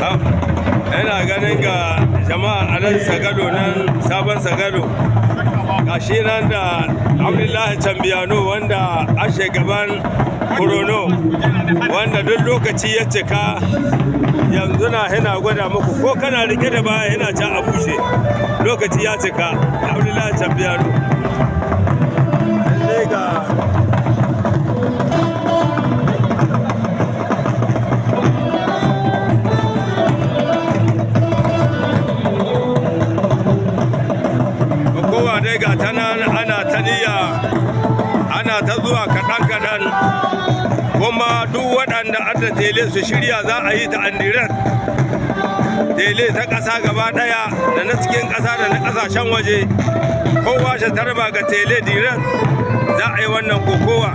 Ina ganin ga jama'a a nan Sagalo, nan sabon Sagalo. Gashi nan da Abdullahi Cambiyano, wanda a shugaban Kurono, wanda duk lokaci ya cika yanzu na yana gwada muku ko kana rike da baya yana can a bushe. Lokaci ya cika, Abdullahi Cambiyano. Lallai ga kowa dai, ga ta nan ana ta niyya, ana ta zuwa kaɗan-kaɗan. Kuma duk waɗanda adda tele su shirya, za a yi ta en direct. Tele ta ƙasa gaba ɗaya, da na cikin ƙasa da na ƙasashen waje, kowa shi tarba ga tele direct. Za a yi wannan kokowa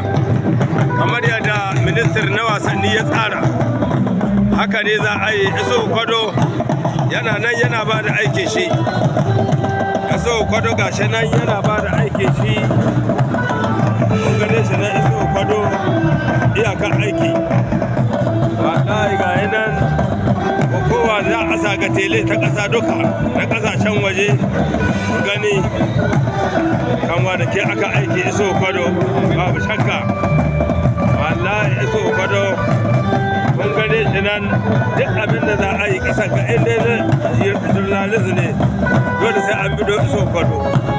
kamar yadda ministir na wasanni ya tsara, haka ne za a yi. Iso Kwado yana nan yana ba da aikin shi. Iso Kwado gashi nan yana ba da aikin shi. Kun gane shi nan, Iso Kwado, iyakar aiki. Wallahi ga nan kowa za a sa ga tele ta ƙasa duka na ƙasashen waje. Ku gani kanwa da ke aka aiki. Iso Kwado, babu shakka, wallahi Iso Kwado, kun gane shi nan. Duk abin da za a yi ƙasar ga inda na journalist ne, dole sai an bido Iso Kwado.